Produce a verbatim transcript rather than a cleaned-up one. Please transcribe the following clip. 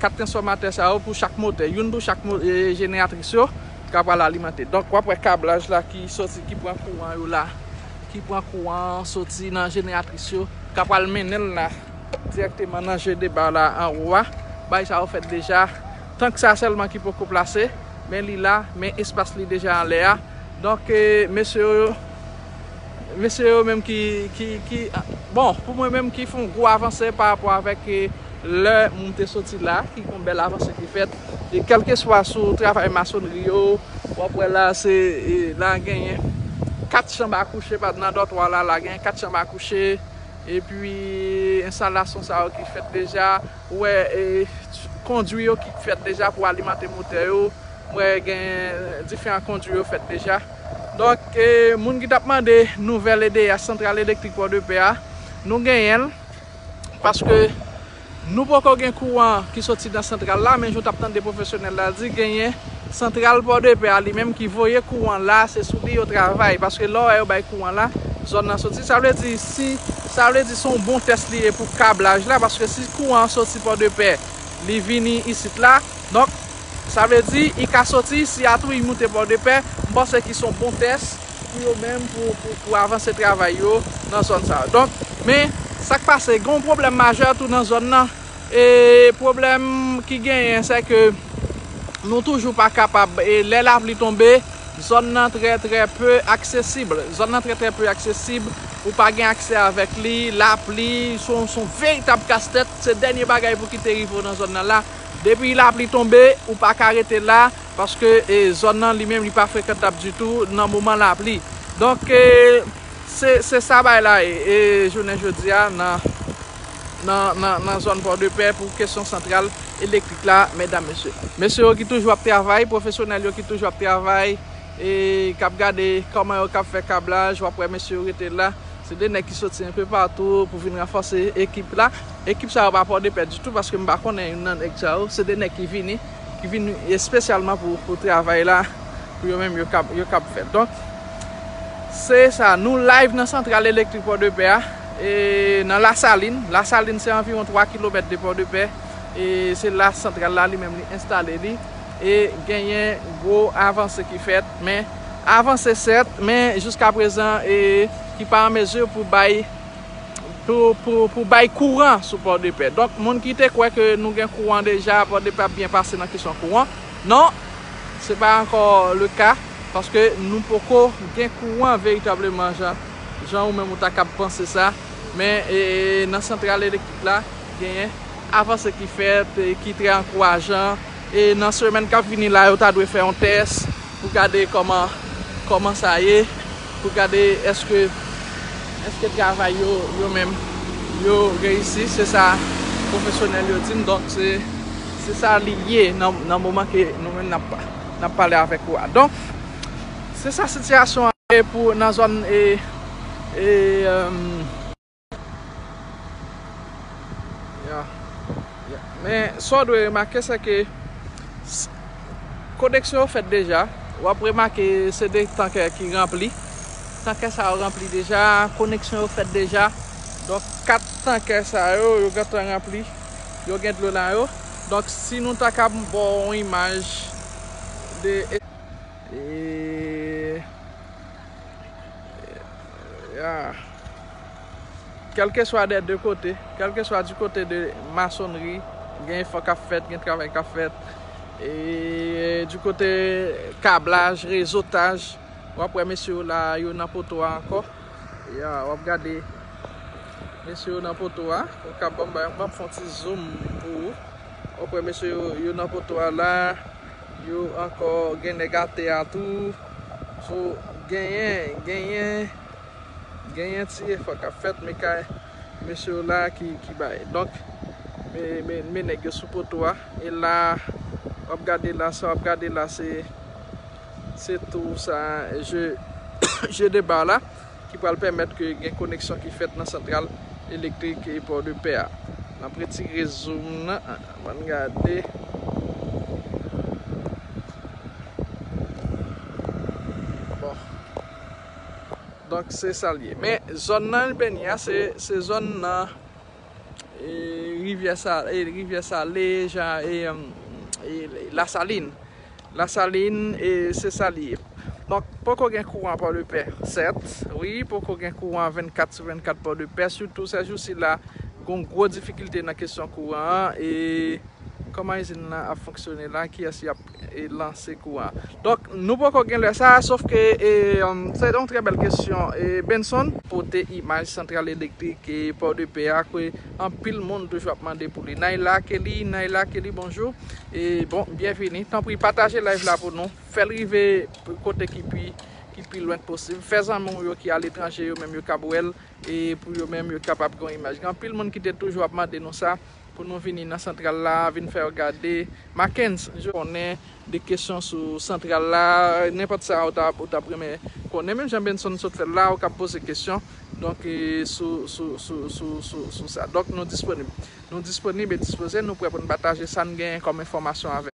kat transfòmatè sa yo pou chak motè, youn pou chak mo- e, jeneratris yo, k ap pral alimante. Donk, w ap wè kablaj la ki soti, ki pran kouran yo la, ki pran kouran soti nan jeneratris yo, k ap pral mennen l la dirèkteman nan je de ba la anwo a. Bagay sa yo fèt deja. Tank sa sèlman ki poko plase, men li la, men espas li deja anlè a. Donk, e, mesye yo, mesye yo menm ki, ki, ki, bon, pou mwen menm ki fè yon gwo avanse pa rapò avèk, e, lè moun te soti la, ki gon bèl avanse ki fèt. E kèlkeswa sou travay masonri yo, w ap wè la, se, e, la genyen kat chanm a kouche, pa nan dòtwa la, la genyen kat chanm a kouche, epi enstalasyon sa yo ki fèt deja, ou wè, e, kondwi yo ki fèt deja pou alimante motè yo, m wè gen diferan kondwi yo fèt deja. Donk, e, moun ki t ap mande nouvèl E D S, Santral Elektrik Pòdepè a, nou genyen l, paske nou poko gen kouran ki soti nan santral la, men jan w t ap tande pwofesyonèl la di, genyen santral Pòdepè a li menm ki voye kouran la, se sou li yo travay, paske lè w wè yo bay kouran la, zòn nan soti, sa vle di, si, sa vle di se yon bon tès li ye pou kablaj la, paske si kouran an soti Pòdepè, li vini isit la, donk, sa vle di, li ka soti isi a tou, li moute Pòdepè, m panse ki se yon bon tès pou yo menm, pou, pou, pou avanse travay yo nan zòn sa yo. Donk, men, sa k pase, gen yon pwoblèm majè tou nan zòn nan. E pwoblèm ki genyen, se ke nou toujou pa kapab, e lè lapli tonbe, zòn nan trè, trè pe aksesib. Zòn nan trè, trè pe aksesib. Ou pa gen aksè avèk li, lapli, se yon, se yon veritab kastèt. Se dènye bagay pou ki te rive w nan zòn nan la. Depi lapli tonbe, ou pa ka rete la, paske, e, zòn nan li menm, li pa frekantab ditou nan moman lapli. Donk, e, se, se sa bagay la ye, e, jounen jodi a, nan, nan, nan, nan zòn Pòdepè pou kesyon santral elektrik la, medam, mesye. Mesye yo ki toujou ap travay, pwofesyonèl yo ki toujou ap travay, e, k ap gade kòman yo k ap fè kablaj, w ap wè mesye yo rete la. Se de nèg ki soti enpe patou pou vin ranfòse ekip la. Ekip sa yo pa Pòdepè ditou, paske m pa konnen youn nan nèg sa yo. Se de nèg ki vini, ki vini espesyalman pou, pou travay la, pou yo menm yo kab, yo kab fè. Donk, se sa, nou live nan santral elektrik Pòdepè a, e nan Lasalin. Lasalin se anviwon twa kilomèt de Pòdepè, e se la santral la li menm li enstale li. E genyen gwo avanse ki fèt, men avanse sèt, men jiskaprezan, e ki pa an mezi pou bay, pou, pou, pou bay kouran sou Pòdepè. Donk, moun ki te kwè ke nou gen kouran deja, Pòdepè ap byen pase nan kesyon kouran, non, se pa ankò le ka, paske nou poko gen kouran veritableman jan, jan ou menm ou ta kab panse sa. Men, e, nan santral elektrik la, genyen avanse ki fèt, e, ki trè ankourajan. E nan semèn k ap vini la, yo ta dwe fè yon tès pou gade kòman, kòman sa ye, pou gade èske, èske travay yo, yo menm, yo reyisi. Se sa pwofesyonèl yo di m. Donk, se, se sa li ye nan, nan moman ke nou menm n ap, n ap pale avèk ou a. Donk, se sa sitiyasyon an ye pou nan zòn, e, e, e, Ya. Ya. Men, sa w dwe remake, se ke s- koneksyon yo fèt deja. W ap remake se de tankè ki ranpli. Tankè sa yo ranpli deja, koneksyon yo fèt deja. Donk, kat tankè sa yo, yo gentan ranpli. Yo gen dlo nan yo. Donk, si nou ta kab ba w yon imaj de E, ya. Kèlkeswa dè de kote, kèlkeswa di kote de masonri, gen efò k ap fèt, gen travay k ap fèt. E, di kote kablaj, rezotaj, w ap wè mesye yo la, yo nan poto a ankò. Ya, w ap gade mesye yo nan poto a. Ou ka ban m, ban m fè yon ti zoom pou ou. W ap wè mesye yo, yo nan poto a la. Yo ankò gen nèg atè a tou. So, genyen, genyen, genyen ti efò k ap fèt, men kay mesye yo la ki, ki bay. Donk, men, men, men nèg yo sou poto a. E la, w ap gade la, sa w ap gade la, se, se tou sa, je, je de ba la. Ki pral pèmèt ke gen koneksyon ki fèt nan santral elektrik e Pòdepè a. N ap retire zoom nan, ann gade. Bon. Donk, se sa l ye. Men, zòn nan Albany a, se, se zòn nan, e, Rivyè Sa- e, Rivyè Sale, jan, e, e, e, Lasalin. Lasalin, e se sa li ye. Donk, poko gen kouran Pòdepè, sèt. Wi, poko gen kouran vennkat sou vennkat Pòdepè, sitou sèjousi la, gon gwo difikilte nan kesyon kouran an, e kòman izin lan ap fonksyone la, kiyès y ap, e, lanse kouran. Donk, nou poko gen lè sa, sof ke, e, um, se yon trè bèl kesyon, e, Benson. Pote imaj santral elektrik, e, Pòdepè a, ke anpil moun toujou ap mande pou li. Naila Kelly, Naila Kelly, bonjou. E bon, byenvini. Tanpri, pataje live la pou nou. Fè l rive kote ki pi, ki pi lwen posib. Fè zanmi w yo ki aletranje, yo menm yo kab wè l, e pou yo menm yo kapab gen yon imaj. Gen anpil moun ki te toujou ap mande nou sa, pou nou vini nan santral la, vin fè yo gade. Mackenz, je konnen de kesyon sou santral la, nenpòt sa ou ta, ou ta renmen konnen. Menm jan Benson sot fè l la, ou kab poze kesyon. Donk, e, sou, sou, sou, sou, sou, sou sa. Donk, nou disponib. Nou disponib e dispoze, nou prè pou n pataje sa n genyen kòm enfòmasyon avèk